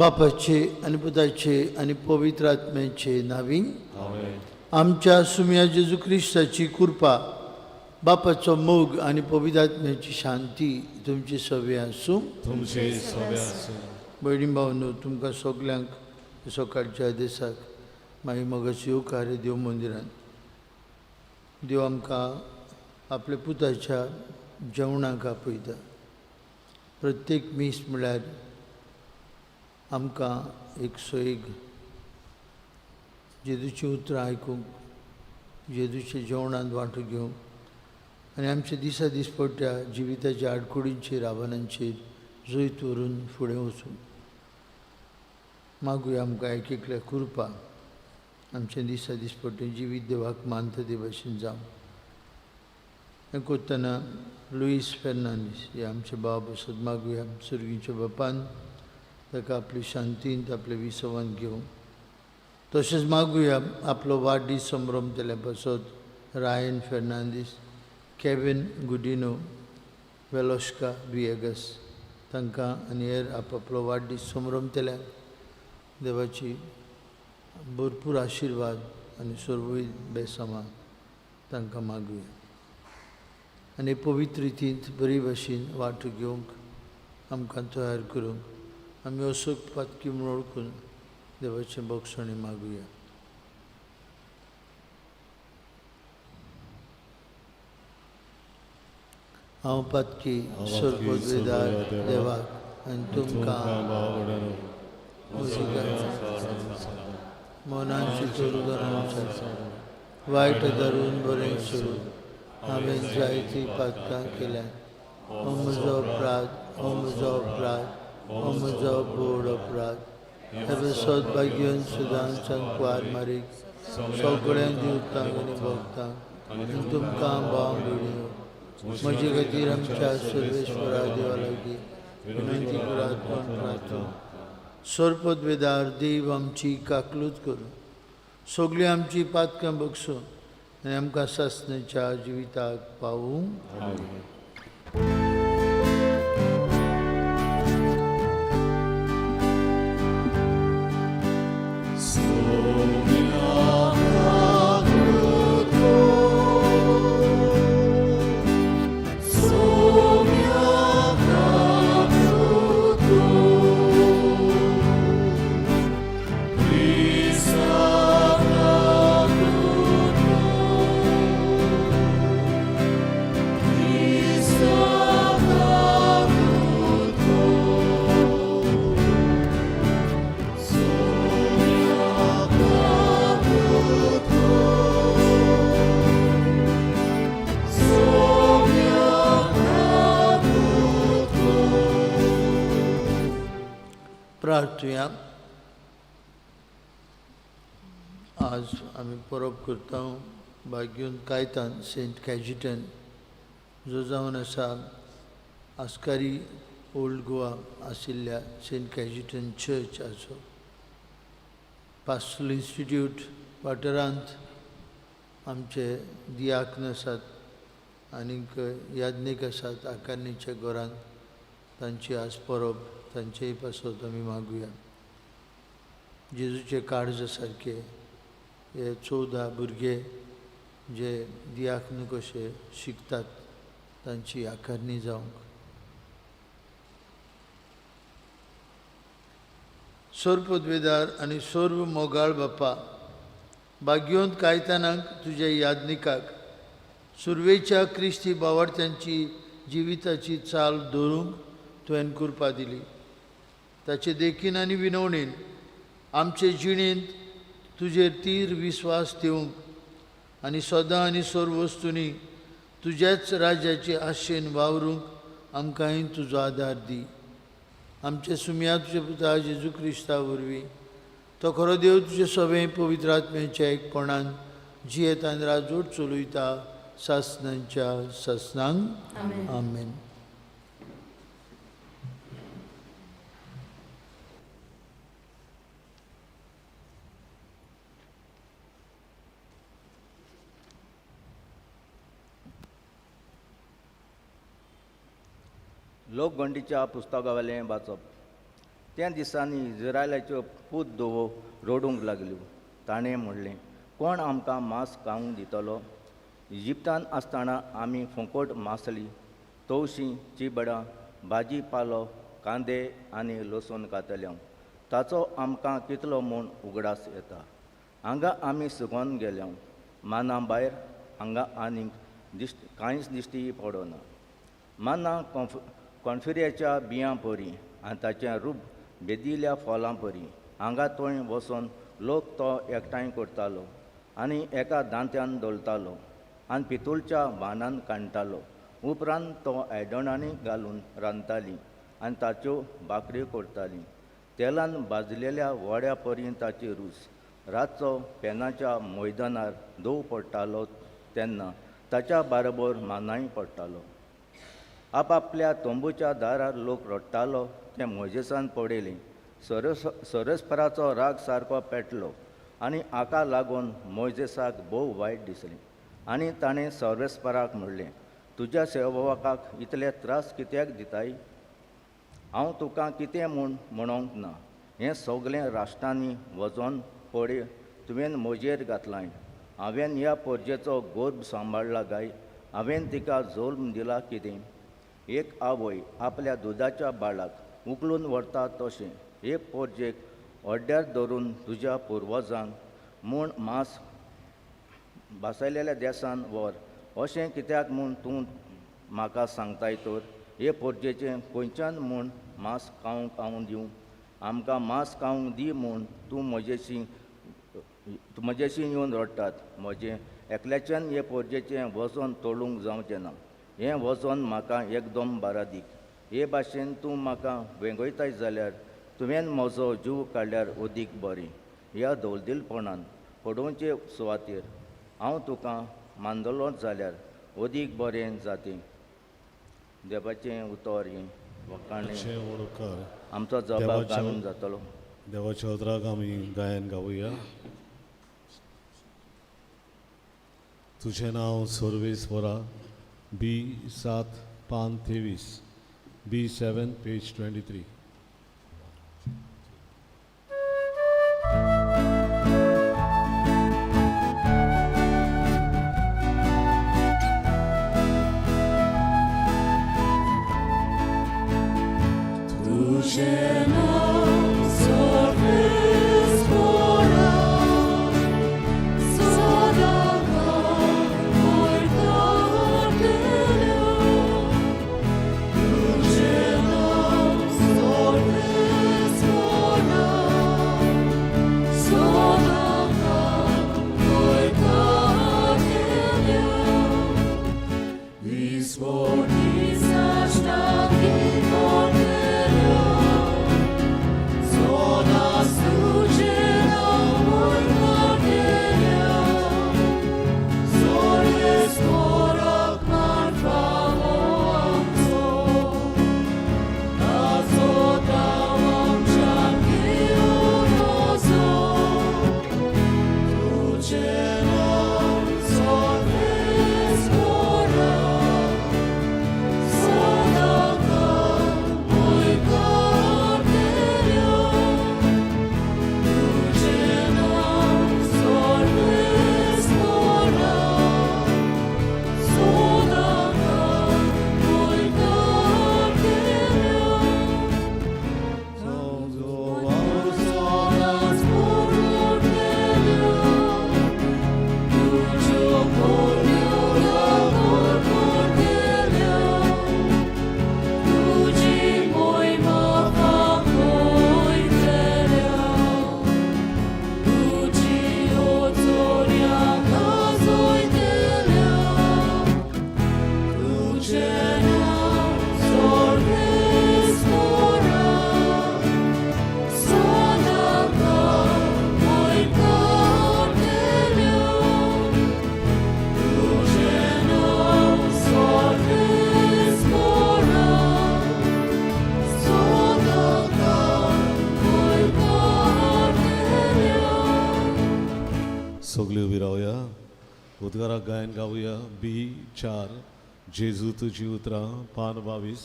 बापाचे आनी पुताचे आनी पवित्र आत्म्याचे नावी आमच्या सुम्या जेजू क्रिस्ताची कृपा, बापाचो मोग आनी पवित्र आत्म्याची शांती तुमची सवे आसूं. तुमचे सवे आसूं. भयणी भावनो, तुमकां सगल्यांक सकाळच्या दिसाक मागीर मोगाची येवकार देव मंदिरान. देव आमकां आपल्या पुताच्या जेवणाक आपयता. प्रत्येक मीस म्हळ्यार आमकां एक सोयीग जेजूचीं उतरां आयकूंक, जेजूच्या जेवणांत वांटो घेवंक आनी आमच्या दिसा दिसपट्ट्या जिविताच्या आडकुडींचेर, आव्हानांचेर जैत व्हरून फुडें वचूंक मागुया. आमकां एक एकल्या कृपा आमच्या दिसा दिसपट्टें जिवीत देवाक मानता ते भशेन जावं. हें करतना लुईस फेर्नांडीस हे आमचे बाब आसत, मागुया सुर्गीच्या बापान ताका आपली शांतींत आपले विसवान घेवं. तशेंच मागुया आपलो वाडदीस संभ्रम केल्या पासत रायन फेर्नांडीस, केविन गुडिनो, वेलोस्का विएगस तांकां आनी हेर आपआपलो वाडदीस संभ्रम केल्या देवाची भरपूर आशिर्वाद आनी सर्वूय बेसांवां तांकां मागुया. आनी पवित्र रितींत बरी भाशेन वांटो घेवंक आमकां तयार करूंक आमी असोक पातकी म्हूण वळखून देवाचें बक्षणी मागुया. हांव पातकी सर्वोदयदार देवाक आनी तुमकां मनान चिंतून वायट धरून बरें सोडून हांवें जायतीं पातकां केल्यात. हो म्हजो अपराध, हो म्हजो अपराध, हो म्हजो व्हड अपराध. हे सदभाग्यान सुदां सांकवार मारीक सगळ्यांक दिवतांक आनी भोगतांक आनी तुमकां भाव भयणीयो म्हजे खातीर आमच्या सर्वेश्वरा देवा लागीं विनंती करात म्हूण प्रार्थना. सर्पदवेदार देव आमची काकलूत करूं, सगळीं आमची पातकां बगसून आनी आमकां सासणाच्या जिविताक पावूं. प्रार्थुया. आज आमी परब करता बाग्यून कायतान सेंट कॅजिटन जो जावन आसा आस्कारी ओल्ड गोवा आशिल्ल्या सेंट कॅजिटन चर्च आसो पास्टल इन्स्टिट्यूट वाठारांत आमचे दियाक्न आसात आनीक याज्ञीक आसात आकारणीच्या घरांत तांची आज परब, तांचेय पासत आमी मागुया. जेजूचे काळजा सारके हे 14 भुरगे जे दियाक्न कशे शिकतात तांची आकारणी जावंक. सर्वपदवेदार आनी सर्व मोगाळ बापा, भाग्योंत कायतानाक तुज्या याज्ञिकाक सुरवेच्या क्रिस्ती बावार्थ्यांची जिविताची चाल दवरूंक तुवें कृपा दिली. ताचे देखीन आनी विनवणेन आमचे जिणेंत तुजेर तीर विस्वास दिवंक आनी सदां आनी सर्व वस्तूंनी तुज्याच राज्याचे आशेन वावरूंक आमकांय तुजो आदार दी. आमचे सुमया तुज्या पुता जेजू क्रिस्ता वरवीं तो खरो देव तुजे सगळें पवित्र आत्म्याच्या एकपणान जियेत आनी राजवट चलयता सासणांच्या सासणांक. आमेन. लोकगणतीच्या पुस्तकावेलें वाचप. त्या दिसांनी इज्रायलाच्यो पूत धुवो रडूंक लागल्यो. ताणें म्हणलें, कोण आमकां मांस खावंक दितलो? इजिप्तान आसतना आमी फुकट मासली, तवशीं, चिबडां, भाजी पालो, कांदे आनी लसूण खातले. ताचो आमकां कितलो म्हूण उगडास येता. हांगा आमी सुकोन गेल्या, माना भायर हांगा आनीक दिश्ट कांयच दिश्टी पडना. माना कॉन्फिर्याच्या बियां परी आनी ताचें रूप बेदिल्या फॉलां परी. हांगा थंय वचून लोक तो एकठांय करतालो आनी एका दांत्यान दवरतालो आनी पितूळच्या बाणान कांडटालो. उपरांत तो आयदनांनी घालून रांदताली आनी ताच्यो भाकऱ्यो करताली. तेलान भाजलेल्या वड्या परी ताची रूच. रातचो पेनाच्या मैदानार दव पडटालो तेन्ना ताच्या बाराबर मानाय पडटालो. आपापल्या तंबूच्या दारार लोक रडटालो तें मोजेसान पडयलें. सरस्पराचो राग सारको पेटलो आनी हाका लागून मोयजेसाक भोव वायट दिसलें आनी ताणें सर्वेस्पराक म्हणलें, तुज्या सेवकाक इतले त्रास कित्याक दिताय? हांव तुका कितें म्हूण म्हणोंक ना. हें सगळें राष्ट्रांनी वजन पळय तुवें म्हजेर घातलां. हांवें ह्या पोरजेचो गर्भ सांबाळ्ळा काय? हांवें तिका जल्म दिला कितें? एक आवय आपल्या दुदाच्या बाळाक उखलून व्हरता तशें हे पोरजेक अड्ड्यार धरून तुज्या पुर्वजांक म्हूण मांस भासयलेल्या देसान व्हर अशें कित्याक म्हूण तूं म्हाका सांगताय तर? हे पोरजेचें खंयच्यान म्हूण मांस खावंक हांव दिवं? आमकां मांस खावंक दी म्हूण तूं म्हजेशी येवन रडटात. म्हजें एकल्याच्यान हे पोरजेचें वजन तोडूंक जावचें ना. हें वजन म्हाका एकदम बारादीक. हे भाशेन तूं म्हाका वेंगयताय जाल्यार तुवें म्हजो जीव काडल्यार अदीक बरें. ह्या दलदिलपणान पडोवचे सुवातेर हांव तुका मानदलोच जाल्यार अदीक बरें जातें. देवाचें उतर हें वखाणें. आमचो जबाब घालून जातलो. देवाच्या उतराक आमी गायन गावया. तुजें नांव सर्वेस्परा, बी 7 पान 23, B7 page 23. तुझे नाव सर्वेस्परा, सदांकाळ वयताटलें. तुझे नाव सर्वेस्परा, सदांकाळ वयताटलें. Ismoni saštaki kortelja, Zona sluđena mojkotelja, Zorje skorak marfavo amco, Azotavam čaki urozo, Tuđena zorje skorak, Sodaka mojkotelja, Tuđena zorje skorak, Sodaka mojkotelja, Sonas pururtelja, Tuđo kornjula korkortelja, Tuđi moj maha kojtelja, Tuđi ocorja kazojtelja, Tuđena zorne skora, Sodaka mojkotelja, Tuđena zorne skora, Sodaka mojkotelja. सगळी उबी रावया. उद्गाराक गायन गावया. बी 4 जेजू तुजी उतरां, पान 22,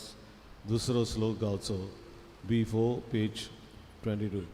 दुसरो श्लोक गावचो. B4 page 22.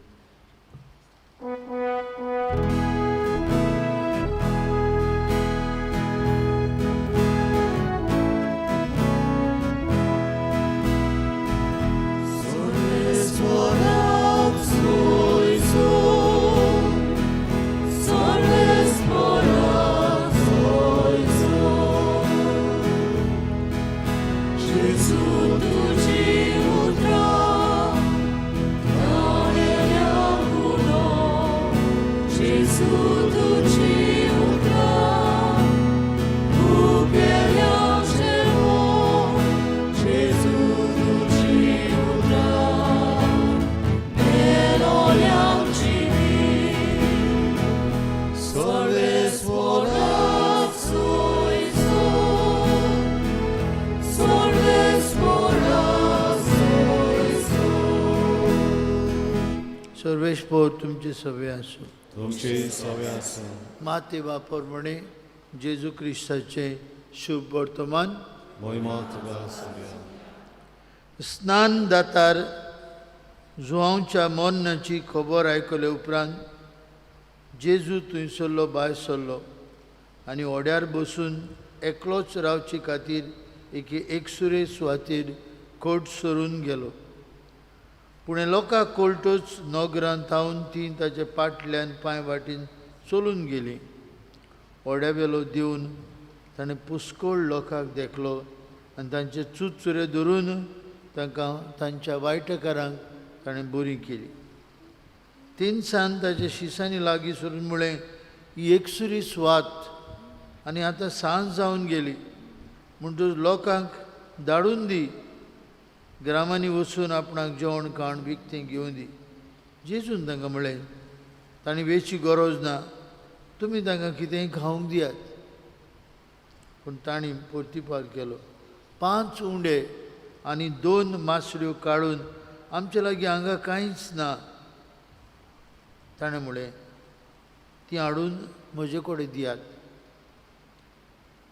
Sarvesh पोर तुमचे सवे आसूं. तुमचे सवे आसूं. माते बापरमणे जेजू क्रिस्ताचें शुभ वर्तमान. मोहिमा तुका सगळ्या. स्नान दातार जुवांवच्या मरणाची खबर आयकले उपरांत जेजू थंयसरलो भायर सरलो आनी होड्यार बसून एकलोच रावचे खातीर एके एकसुरे सुवातेर खोट सरून गेलो. पूण लोकांक कळटच नगरांत थावन ती ताच्या पाटल्यान पांय वाटेन चलून गेली. होड्या वेलो दिवन ताणें पुस्कोळ लोकांक देखलो आनी तांचे चुचुरे धरून तांकां तांच्या वायटकारांक ताणें बरी केली. तिनसान ताच्या शिसांनी लागीं सरून म्हळें, ही एकसुरी सुवात आनी आतां सांज जावन गेली, म्हणटकच लोकांक धाडून दी, ग्रामांनी वचून आपणाक जेवण खाण विकतें घेवन दी. जेजून तांकां म्हळें, तांणी वेची गरज ना, तुमी तांकां कितेंय खावंक दियात. पूण तांणी प्रतिपाद केलो, 5 उंडे आनी 2 मासळ्यो काडून आमचे लागीं हांगा कांयच ना. ताणें म्हळें, ती हाडून म्हजे कडेन दियात.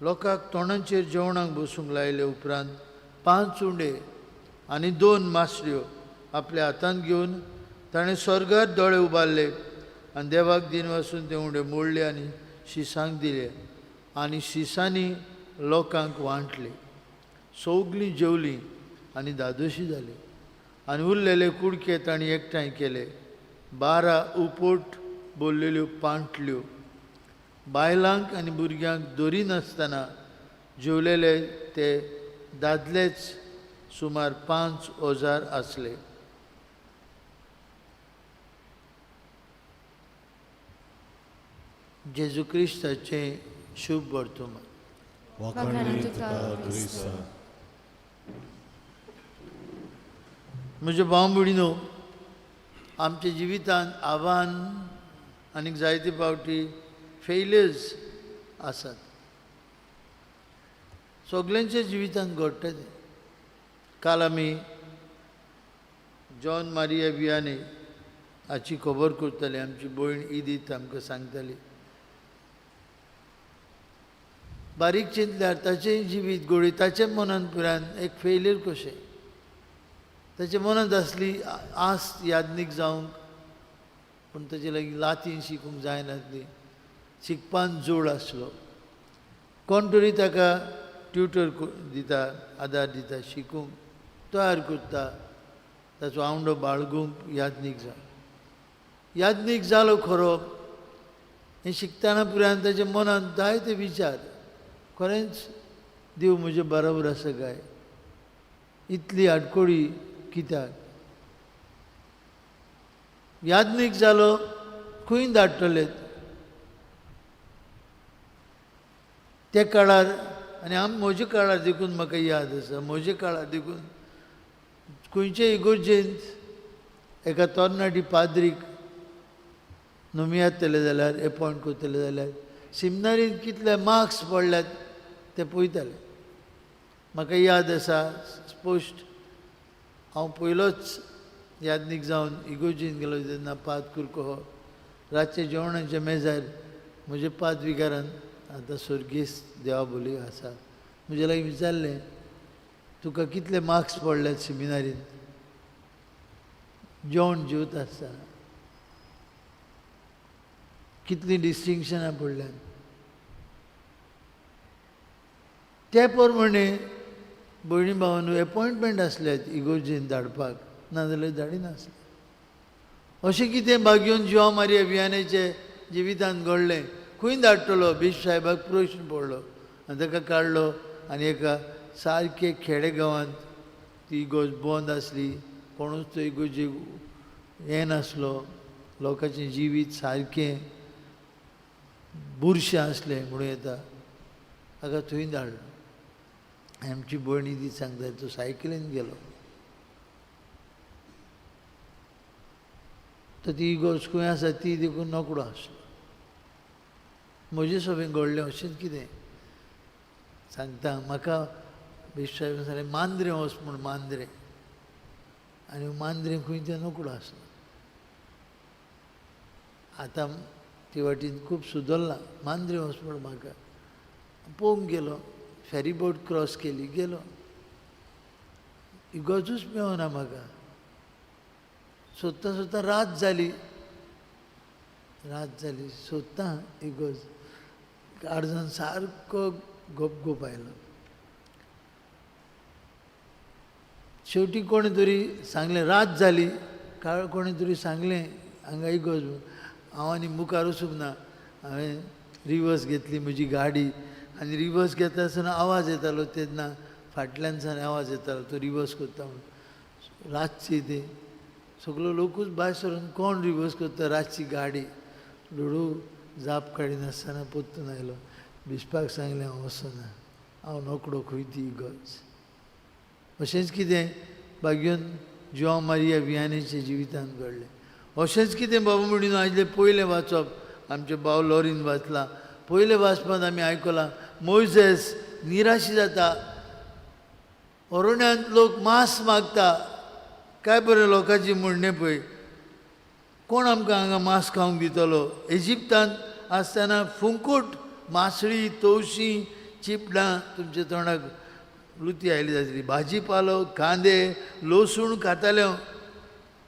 लोकांक तोंडाचेर जेवणाक बसूंक लायले उपरांत 5 उंडे आनी 2 मासळ्यो आपल्या हातांत घेवन ताणें स्वर्गार दोळे उबारले आनी देवाक दिनवासून ते उंडे मोडले आनी शिसांक दिले आनी शिसांनी लोकांक वांटले. सगलीं जेवलीं आनी धादोशी जाली आनी उरलेले कुडके तांणी एकठांय केले, 12 उपोट भरलेल्यो पांटल्यो. बायलांक आनी भुरग्यांक दरिनासतना जेवलेले ते दादलेच सुमार 5000 आसले. जेजू क्रिस्ताचें शुभ वर्तमान. वाखाणणी तुका क्रिस्ता. म्हज्या भाव भयणीनो, आमच्या जिवितांत आव्हान आनीक जायते फावटी फेल्यर्स आसात. सगल्यांच्या जिवितांत घडटा तें. काल आमी जॉन मारिया वियाने हाची खबर करताली. आमची भयण इदीत आमकां सांगताली, बारीक चिंतल्यार ताचें जिवीत घोडी ताच्या मनान पुरान एक फेल्यर कशें, ताच्या मनांत आसली आस यादनीक जावंक, पूण ताचे लागीं लातीन शिकूंक जायनासली, शिकपान जोड आसलो. कोण तरी ताका ट्युटर दिता, आदार दिता, शिकूंक तयार करता, ताचो आवंडो बाळगूंक यादनीक जावं. यादनीक जालो खरो, हें शिकतना पुरान ताच्या मनांत जायते विचार, खरेंच देव म्हजे बरोबर आसा काय, इतली आडकोळी कित्याक. यादनीक जालो खंय धाडटले त्या काळार. आनी आम म्हज्या काळार देखून म्हाका याद आसा, म्हज्या काळार देखून खंयचे इगोर्जेंत एका तरणाटी पाद्रीक नोमियातले जाल्यार, एपॉयंट करतले जाल्यार सिमनारींत कितले मार्क्स पडल्यात ते पळयताले. म्हाका याद आसा स्पश्ट, हांव पयलोच यादनीक जावन इगोर्जेंत गेलो तेन्ना पाद कुरको हो रातच्या जेवणाच्या मेजार म्हज्या पाद विगारान, आतां स्वर्गेस्त देवा बोली आसा, म्हजे लागीं विचारलें, तुका कितले मार्क्स पडल्यात सिमिनारींत? जेवण जेवता आसतना कितलीं डिस्टिंक्शनां पडल्यात. ते प्रमाणे भयणी भावांनो एपॉयंटमेंट आसल्यात इगोर्जेन धाडपाक, नाजाल्यार धाडिनासलें. अशें कितें भाग्योन जुआंव मारिया वियानेचे जिवितांत घडलें. खंय धाडटलो? बिश्प साहेबाक प्रश्न पडलो आनी ताका काडलो आनी एका सारके खेडे गांवांत ती इगोर्ज बंद आसली, कोणूच तो इगोर्जेक येनासलो, लोकांचें जिवीत सारकें बुरशें आसलें म्हणूं येता, ताका थंय धाडलो. आमची भयणी ती सांगता तो सायकलीन गेलो. तर ती इगोर्ज खंय आसा ती देखून नकडो आसलो. म्हजे सोबें घडलें अशेंच कितें सांगता म्हाका बिश्प साहेबान सांगलें मांद्रें वच म्हूण, मांद्रें, आनी मांद्रें खंय तें नकडो आसलो. आतां ती वाटेन खूब सुदरलां. मांद्रें वच म्हूण म्हाका पळोवंक गेलो, फेरी बोट क्रॉस केली, गेलो, इगोर्जूच मेळना म्हाका. सोदता सोदता रात जाली, रात जाली, सोदता इगोर्ज, काळजान सारको गोप आयलो. शेवटी कोणें तरी सांगलें, रात जाली, काळ कोणें तरी सांगलें हांगा इगोर्ज. हांव आनी मुखार वचूंक ना, हांवें रिवर्स घेतली म्हजी गाडी आनी रिवर्स घेता आसतना आवाज येतालो, तेन्ना फाटल्यान सान आवाज येतालो तो रिवर्स करता म्हणून. रातची ती सगलो लोकूच भायर सरून कोण रिवर्स करता रातची गाडी. लुडू जाप काडिनासतना परतून आयलो. बिस्पाक सांगलें हांव वचना, हांव नोकडो खंय ती इगर्ज. अशेंच कितें भाग्योन जुआंव मारिया वियानेच्या जिवितांत घडलें. अशेंच कितें बाबा म्हणून आयलें पयलें वाचप आमचें भाव लॉरीन वाचलां. पयलें वाचपांत आमी आयकलां मोयजेस निराशी जाता, अरण्यांत लोक मांस मागता, काय बरें लोकांची म्हणणें पळय, कोण आमकां हांगा मांस खावंक दितलो? इजिप्तांत आसतना फुंकूट मासळी तवशीं चिपडां तुमच्या तोंडाक लुती आयली जातली, भाजी पालो कांदे लसूण खाताले,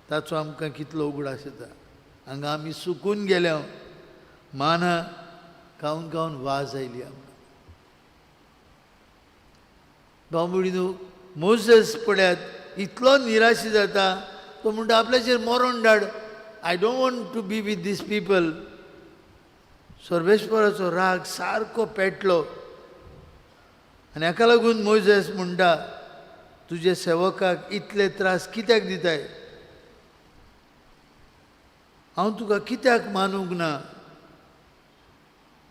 ताचो आमकां कितलो उगडास येता. हांगा आमी सुकून गेल्या, मानां खावन खावन वाज आयली आमकां. भाव मोजेस पळयात इतलो निराशी जाता, तो म्हणटा आपल्याचेर मरण धाड, I don't want to be with these people. सर्वेश्वराचो राग सारको पेटलो आनी हाका लागून मोजेस म्हणटा तुजे सेवकाक इतले त्रास कित्याक दिताय, हांव तुका कित्याक मानूंक ना,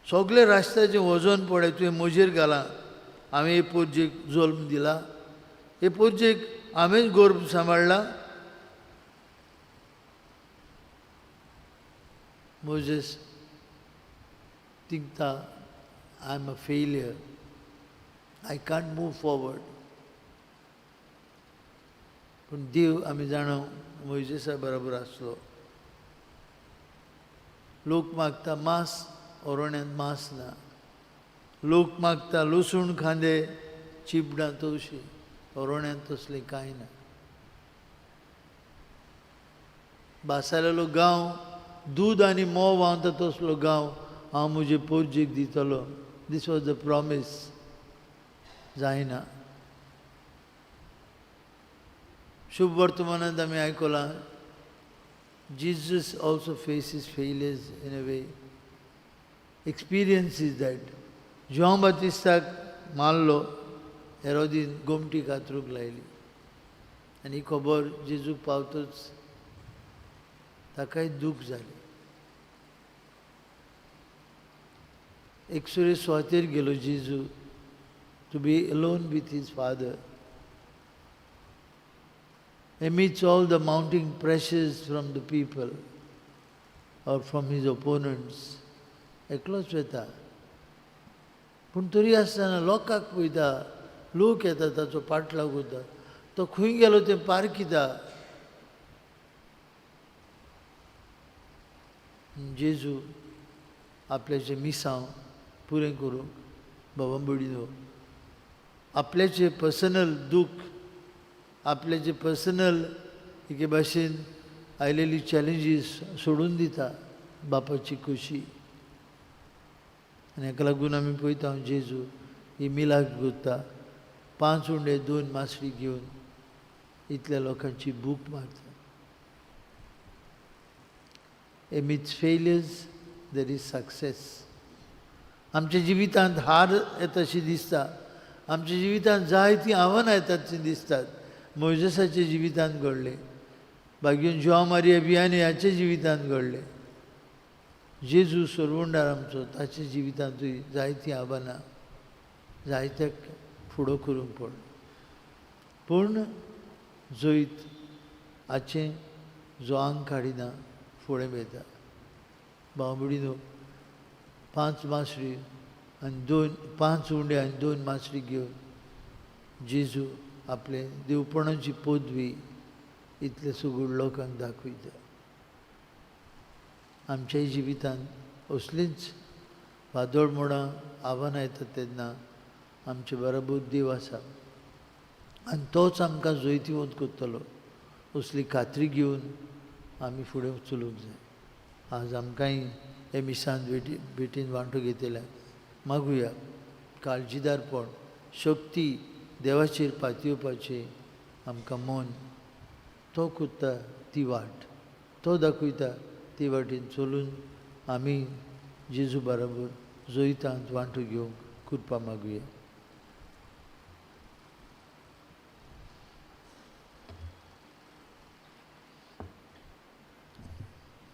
सगळे राष्ट्राचें वजन पळय तुवें म्हजेर घालां, हांवें हे पोरजेक जल्म दिला, हे पोरजेक हांवेंच गर्भ सांबाळ्ळा. मोजेस थिंकता I am a failure, I can't move forward. पूण देव आमी जाणा मोयजेसा बरोबर आसलो. लोक मागता मांस, ओरण्यांत मांस ना, लोक मागता लसूण खांदे चिपडां तवशीं, ओरण्यांत तसलें कांय ना. बासालेलो गांव दूद आनी म्होंव व्हांवता तसलो गांव हांव म्हजे पोरजेक दितलो, these was the promise, जायना. शुभ वर्तमानांत आमी आयकलां Jesus also faces failures in a way, experience is that. Joao बातिस्ताक मारलो, हेरोदीन गोमटी कातरूंक लायली आनी ही खबर जेजूक पावतच ताकाय दूख जालें. एकसुरे सुवातेर गेलो जेजू to be alone with his father. Amidst all the mounting pressures from the people or from his opponents, एकलोच वता, पूण तरी आसतना लोकांक पळयता, लोक येता ताचो पाटलाग उरता, तो खंय गेलो तें पारखिता. जेजू आपल्याचें मिसांव पुरें करूंक बाबा भयणीनो आपल्याचें पर्सनल दूख, आपल्याचें पर्सनल एके भाशेन आयलेली चॅलेंजीस सोडून दिता बापाची खुशी. आनी हाका लागून आमी पळयता जेजू ही मिलाक करता, 5 उंडे 2 मासळी घेवन इतल्या लोकांची भूक मारता. Amidst failures there is success. आमच्या जिवितांत हार येता अशी दिसता, आमच्या जिवितांत जायतीं आव्हानां येतात ती दिसतात. मोयजेसाच्या जिवितांत घडलें, बागीन जुआंव मारिया बियाने हाच्या जिवितांत घडलें, जेजू सरवंडार आमचो ताच्या जिवितांतूय जायतीं आव्हानां जायत्या फुडो करूंक पडलो. पूण जैत हाचें जो आंग काडिना फुडें वयता. भाव भयणीनो, 5 मासळी आनी 5 उंडे आनी 2 मासळी घेवन जेजू आपले देवपणाची पदवी इतले सगळ्या लोकांक दाखयता. आमच्याय जिवितांत असलींच वादळ मोडां आव्हानां येतात तेन्ना आमचे बराबर देव आसा आनी तोच आमकां जैतिवंत करतलो असली खात्री घेवन आमी फुडें चलूंक जाय. आज आमकांय हे मिसान भेटीन वांटो घेतल्या मागुया काळजीदारपण, शक्ती देवाचेर पातयेवपाचें आमकां मन, तो करता ती वाट, तो दाखयता ती वाटेन चलून आमी जेजू बराबर जैतांत वांटो घेवंक कृपा मागुया.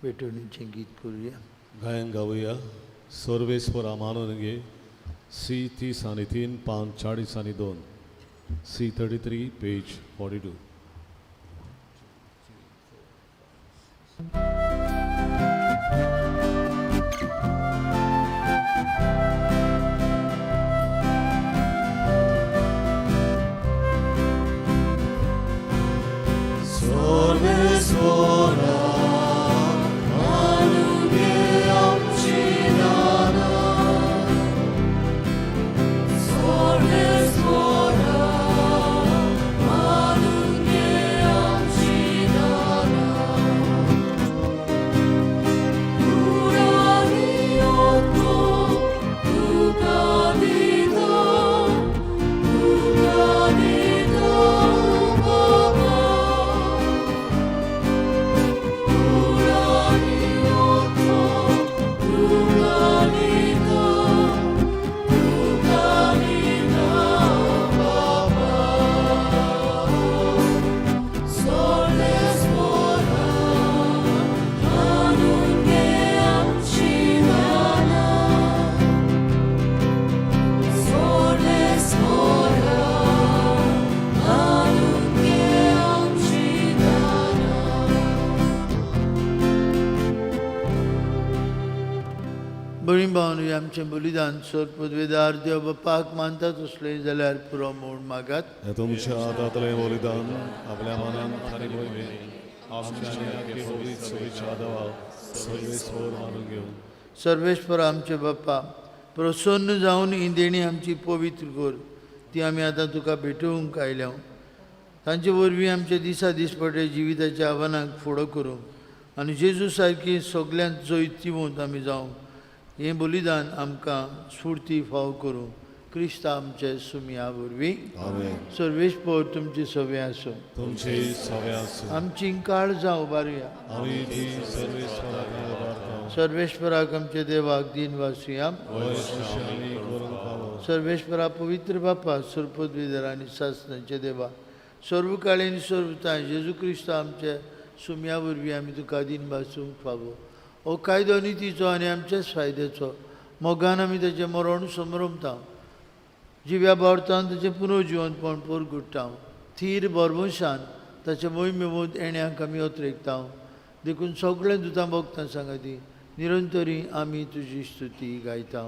भेटवणीचें गीत करुया. गायन गावया सर्वेस्वरा मानून घे. सी 30 आनी 3, 5 40 आनी 2, सी 33 पेज 42. आमचें बलिदान सर पदवेदार देव बापाक मानता तसलें जाल्यार पुरो म्हूण मागात. तुमच्या हातांतलें बलिदान आपल्या मनान खारी मानून घेवन. सर्वेश्वर आमचे बाप्पा, प्रसन्न जावन ही देणी आमची पवित्र कर, ती आमी आतां तुका भेटोवंक आयल्या. तांचे वरवीं आमच्या दिसा दिसपटे जिविताच्या आव्हानाक फुडो करूंक आनी जेजू सारकी सगल्यांत जैतिवंत आमी जावंक हें बलिदान आमकां स्फुर्ती फाव करूं. क्रिस्ता आमचे सुमया वरवीं. सर्वेस्पर तुमची सवे आसूं. तुमचे सवे आसूं. आमची काळजां उबारुया. आमी ती सर्वेस्पराक उबारता. सर्वेस्पराक आमच्या देवाक दीन वासुया. सर्वेस्परा पवित्र बापा, सरपदविदर आनी सासनाचे देवा, सर्व काळीन सर्वताय जेजू क्रिस्त आमचे सुमया वरवीं आमी तुका दीन वासूंक फावो. हो कायदो नितीचो आनी आमच्याच फायद्याचो मोगान आमी ताचें मरण समरमता, जिव्या भारतान ताचें पुनर्जिवंतपण परगुट्टा, थीर भरवंशान ताचे मोहिमेमूत येण्याक आमी अत्रेकता. देखून सगळें दुतां भोगता सांगाती निरंतरी आमी तुजी स्तुती गायता.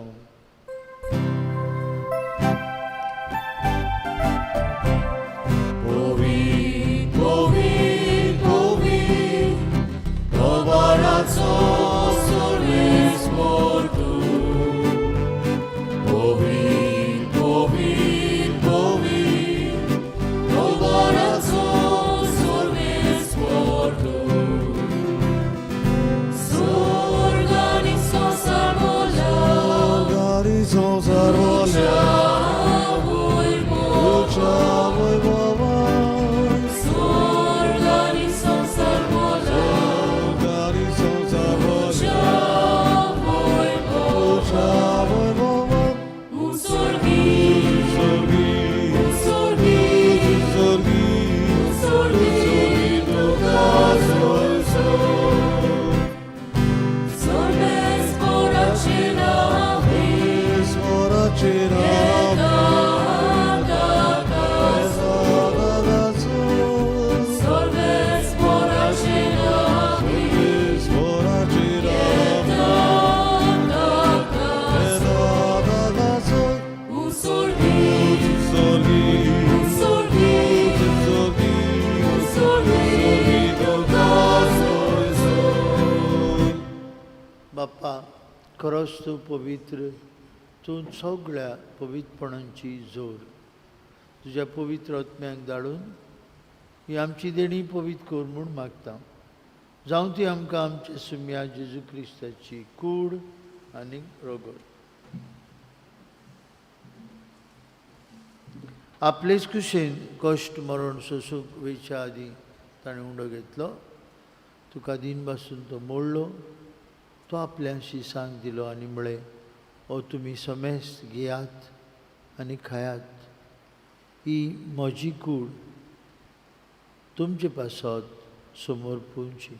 Sorgi, sorgi, sorgi, बाप्पा खरोच तूं पवित्र, तूं सगळ्या पवित्रपणांची जोर. तुज्या पवित्र आत्म्याक धाडून ही आमची देणी पवित्र कर म्हूण मागता. जावं ती आमकां आमच्या सुम्या जेजू क्रिस्ताची कूड आनी रगत. आपलेच कुशेन कश्ट मरण सोसूंक वयच्या आदीं ताणें उंडो घेतलो, तुका दीन बासून तो मोडलो, तो आपल्याशी सांग दिलो आनी म्हळें, ओ तुमी समेस्त घेयात आनी खायात, ही म्हजी कूड तुमचे पासत समोर पुंची.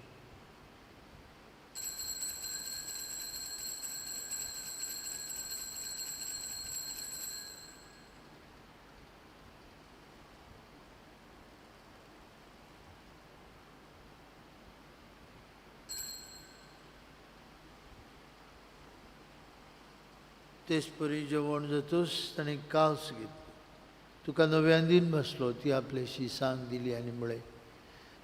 तेच परी जेवण जातूच ताणें कास घेतली, तुका नव्यान दीन बसलो, ती आपल्याशी सांग दिली आनी म्हळें,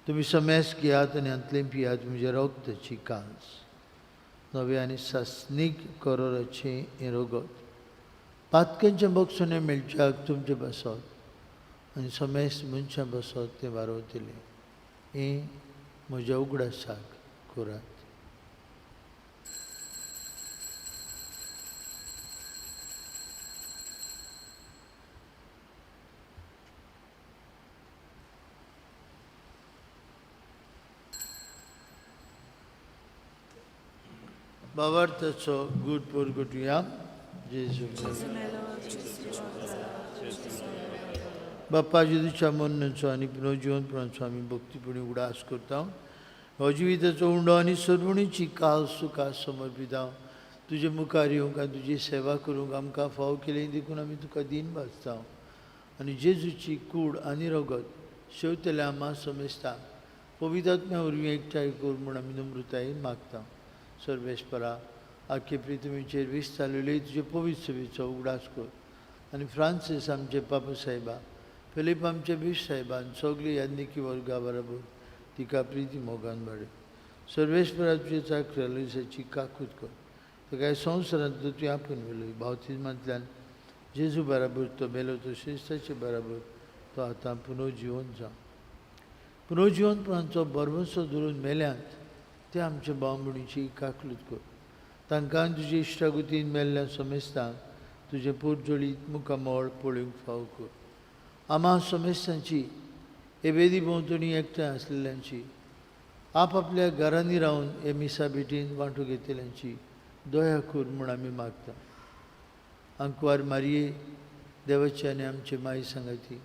तुमी समेस घेयात आनी हांतलें पियात, म्हज्या रगताची कास, नव्या आनी सासणीक करोराचें हें रगत, पातक्यांच्या बक्षणें मेळच्याक तुमचे बसत आनी समेस मनशां बसत तें वारवतलें, हें म्हज्या उगडासाक करात. बाबार्थाचो गूट पोरगुटया जेजू. बाप्पा जेजूच्या मरणाचो आनी पुनर्जिवनपणाचो आमी भक्तीपणी उगडास करता. हो जिविताचो उंडो आनी सरवणीची काल सुखा समर्पिता. तुजे मुखार येवंक आनी तुजी सेवा करूंक आमकां फाव केली देखून आमी तुका दीन भासता. आनी जेजूची कूड आनी रगत शेवतल्या आमा समेस्ता पवित्र वरवीं एकठांय कर म्हूण आमी नम्रतायेन मागता. सर्वेस्परा आख्खे पृथ्वीचेर वीस चालवली तुजे पवित्र सेवेचो उगडास कर आनी फ्रांसीस आमचे पापा साहेबा, फिलीप आमचे बीश साहेबान सगळी याज्ञिकी वर्गा बरोबर तिका प्रिती मोगान वाडय. सर्वेस्परा तुजे चाकऱ्या लुईसाची काकूत कर, ताका संवसारांतलो तुवें आपूण व्हेलो. बावतिज्मांतल्यान जेजू बराबर तो मेलो तशेंच ताचे बराबर तो आतां पुनर्जिवन जावं. पुनर्जिवनपणाचो भरवंसो धरून मेल्यांत ते आमच्या भाव भयणीची काकलूत कर. तांकां तुजे इश्टागतीन मेल्ल्या समेस्तांक तुजें पोरजोळीत मुखामळ पळोवंक फाव कर. आमा समेस्तांची हे वेदी भोंवतणी एकठांय आसलेल्यांची, आपआपल्या घरांनी रावन हे मिसा भेटीन वांटो घेतल्यांची दया कर म्हूण आमी मागता. आंकवार मारये देवाची आनी आमचे माई सांगाती,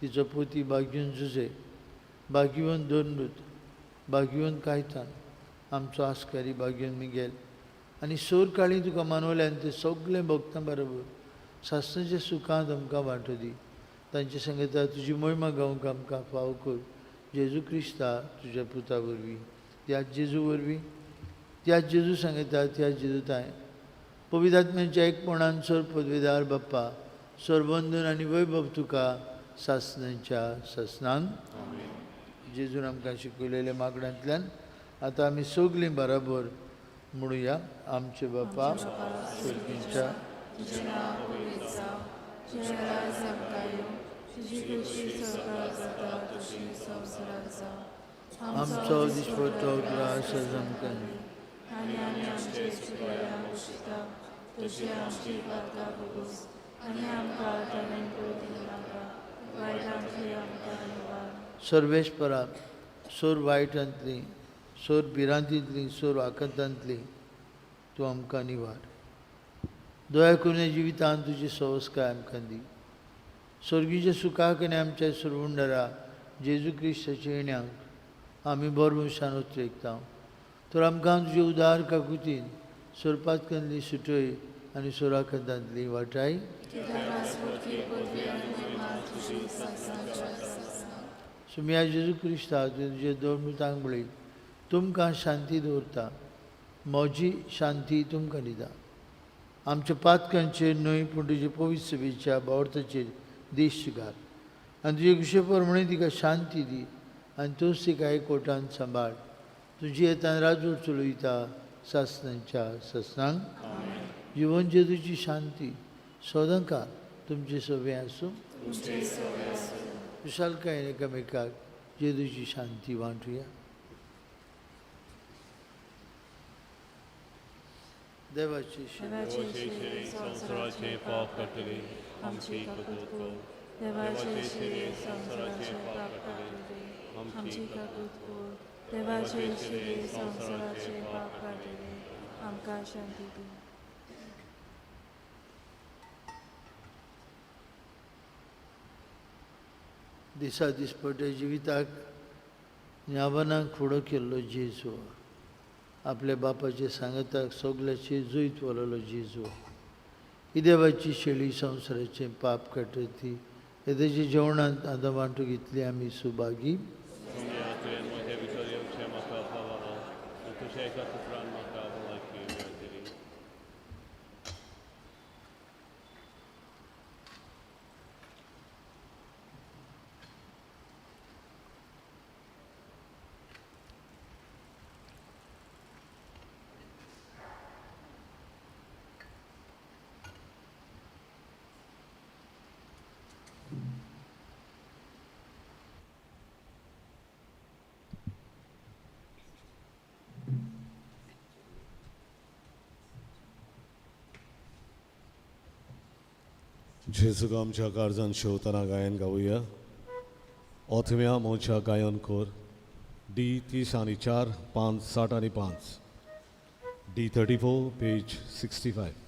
तिचो पोती बागीवन जुजे, बागीवन दोनमृत, बागीवन कायतान, आमचो आस्कारी बागीवन मिगेल आनी सोर काळी तुका मानवल्यान ते सगळे भक्तां बरोबर सासणाच्या सुखांत आमकां वांटो दी. तांचे सांगता तुजी मोहिमा गावंक आमकां फाव कर. जेजू क्रिस्ता तुज्या पुता वरवीं, त्याच जेजू वरवीं, त्याच जेजू सांगता, त्याच जेजू ताय पवित्र आत्म्याच्या एकपणान सर पदवेदार बाप्पा सरबंधन आनी वैभव तुका सासणाच्या सासणान. जेजून आमकां शिकयलेल्या मागण्यांतल्यान आतां आमी सगळीं बराबर म्हणुया. आमचे बापा सर्गीच्या, तुजें नांव पवित्र जावं, तुजें राज आमकां येवं, तुजी खोशी स्वर्गात जाता तशी संवसारात जावं. आमचो दिसपट्टो ग्रास आज आमकां दी. आनी आमी आमचे चुकलेल्यांक भोगशिता तशी आमची पातकां भोगोस, आनी आमकां ताणें दिनाका, वायटांतली आमकां निवार. सर्वेस्परा सोर वायटांतली, सोर भिरांतींतली, सोर आकांतांतली तूं आमकां निवार. दया करून जिवितांत तुजी सवस्काय आमकां दी. सर्गीच्या सुखाक आनी आमच्या सरवुंडरा जेजू क्रिस्ताच्या येण्याक आमी बरभरसान उतरेकता. तर आमकां तुजे उदार काकुतीन सोरपातकांतली सुटय आनी सोराकांतांतली वाटाय. कित्याक आस्पोती पदवी आनी महिमा तुजी सासणाच्या सासणाक. सुमिया जेजू क्रिस्ता तुवें तुजे दोन मृतांक म्हळी, तुमकां शांती दवरता, म्हजी शांती तुमकां दिता. आमच्या पातकांचेर न्हय पूण तुजे पवित्र सभेच्या भावार्थाचेर देश घाल आनी तुजे कुशे प्रमाणे तिका शांती दी आनी तूंच तिका एकवटान सांबाळ. तुजी येतान राजवट चलयता सासणांच्या सासणांक. जिवन जेजूची शांती सदांकाळ तुमचे सगळें आसूं. खुशालकायेन एकामेकाक जेजूची शांती वांटुया. देवाची संवसाराचे पाप काडटले आमची कबूल कर. देवाचे शिरे संवसाराचे पाप काडटले आमची कबूल कर. देवाचे शिरे संवसाराचे पाप काडटले आमकां शांती दी. दिसा दिसपट्या जिविताक न्यावनाक फुडो केल्लो जेजू, आपल्या बापाचे सांगाताक सगल्याचे जैत वरलो जेजू, ही देवाची शेळी संवसाराचें पाप काडटा ती येद्याच्या जेवणांत आतां वांटू घेतली आमी सुभागी. जेजूक आमच्या काळजान शेवतना गायन गावया. ओथव्या मोच्या गायन कोर डी 30 आनी 4 5 60 आनी 5 डी 34 पेज 65.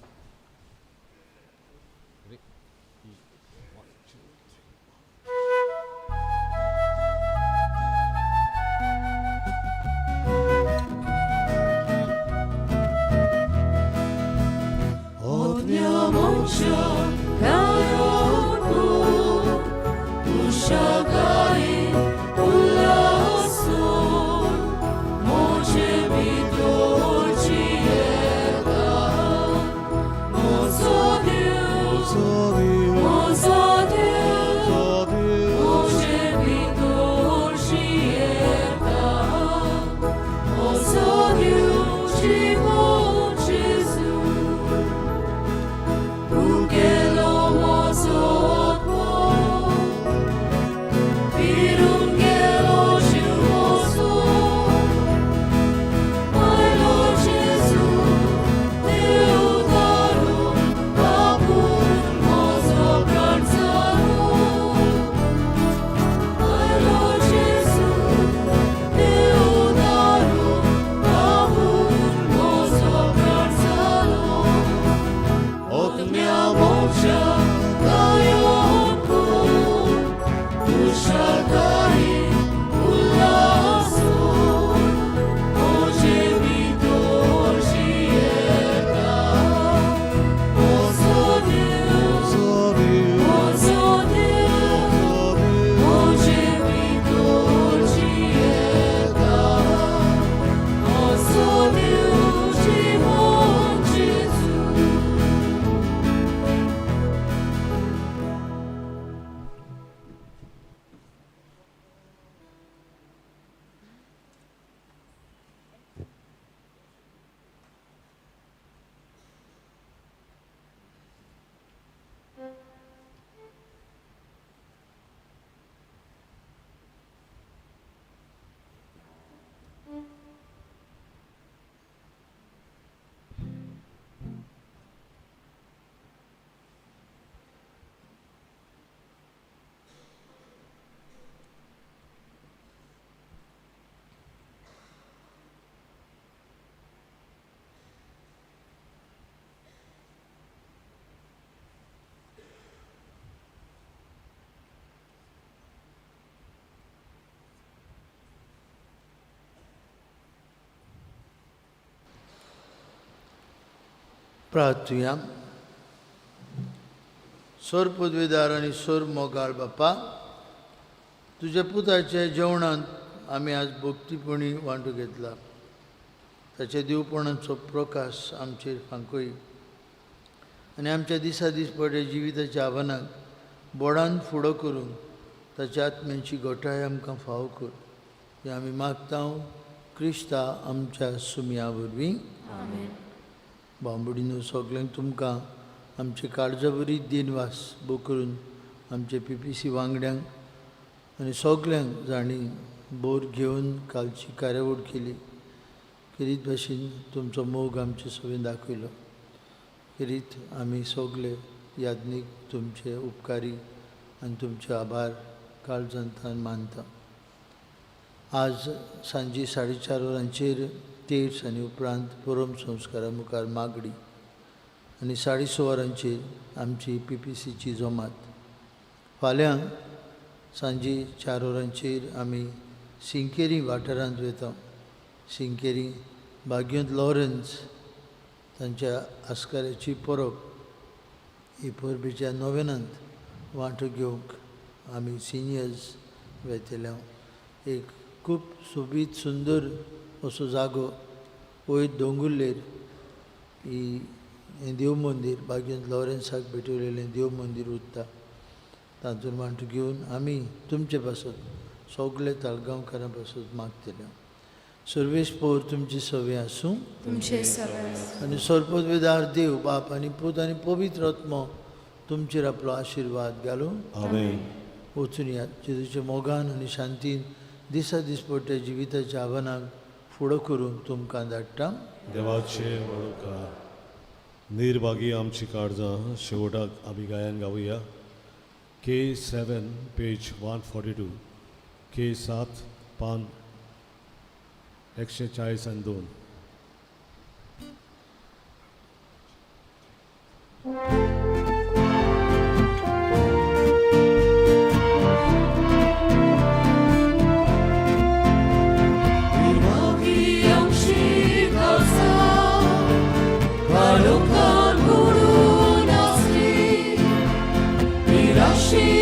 प्रार्थुया. सोर पदवेदार आनी सोर मोगाळ बापा, तुज्या पुताच्या जेवणांत आमी आज भक्तीपणी वांटू घेतला. ताच्या दिवपणाचो प्रकाश आमचेर फांकय. आनी आमच्या दिसा दीस पडटे जिविताच्या आव्हानाक बोडान फुडो करून ताच्या आत्म्यांची घटाय आमकां फावो कर. हें आमी मागता क्रिस्ता आमच्या सुमया वरवीं. बांबुडीनो सगल्यांक तुमकां आमचे काळजा बरी दिनवास बो करून आमचे पी पी सी वांगड्यांक आनी सगल्यांक जांणी बोर घेवन कालची कार्यावळ केली. खेरीत भाशेन तुमचो मोग आमचे सवें दाखयलो. खेरीत आमी सगले याज्ञीक तुमचे उपकारी आनी तुमचे आभार काळजांतल्यान मानता. आज सांजे 4:30 वरांचेर तेर्स आनी उपरांत परम संस्कारा मुखार मागणी आनी 6:30 वरांचेर आमची पी पी सीची जमात. फाल्यां सांजे 4 वरांचेर आमी सिंकेरी वाठारांत वता. सिंकेरी बागयोंत लॉरन्स तांच्या आस्काराची परब ही परबेच्या नोवेनांत वांटो घेवंक आमी सिनियर्स वेतले. एक खूब सोबीत सुंदर असो जागो वयर दोंगुल्लेर ही हें देव मंदीर बागयोंत लॉरन्साक भेटवलेलें देव मंदीर उरता. तातूंत वांटो घेवन आमी तुमचे पासत सगळे ताळगांवकारां पासत मागतले. सर्वेस्पोर तुमची सवे आसूं. तुमचे सगळे. आनी सर्वपदवेदार देव बाप आनी पूत आनी पवित्र आत्मो तुमचेर आपलो आशिर्वाद घालूं. आमेन. वचून यात जेजूच्या मोगान आनी शांतीन दिसा दिसपट्ट्या जिविताच्या आव्हानाक फुडो करूंक तुमकां धाडटा. देवाचे वळखा निर्भागी आमची काळजां. शेवटाक आमी गायन गावया K 7 page 142, K 7 पान 142. निर्भागी आमची काळजां, काळोखान बुडून आसली, निराशी.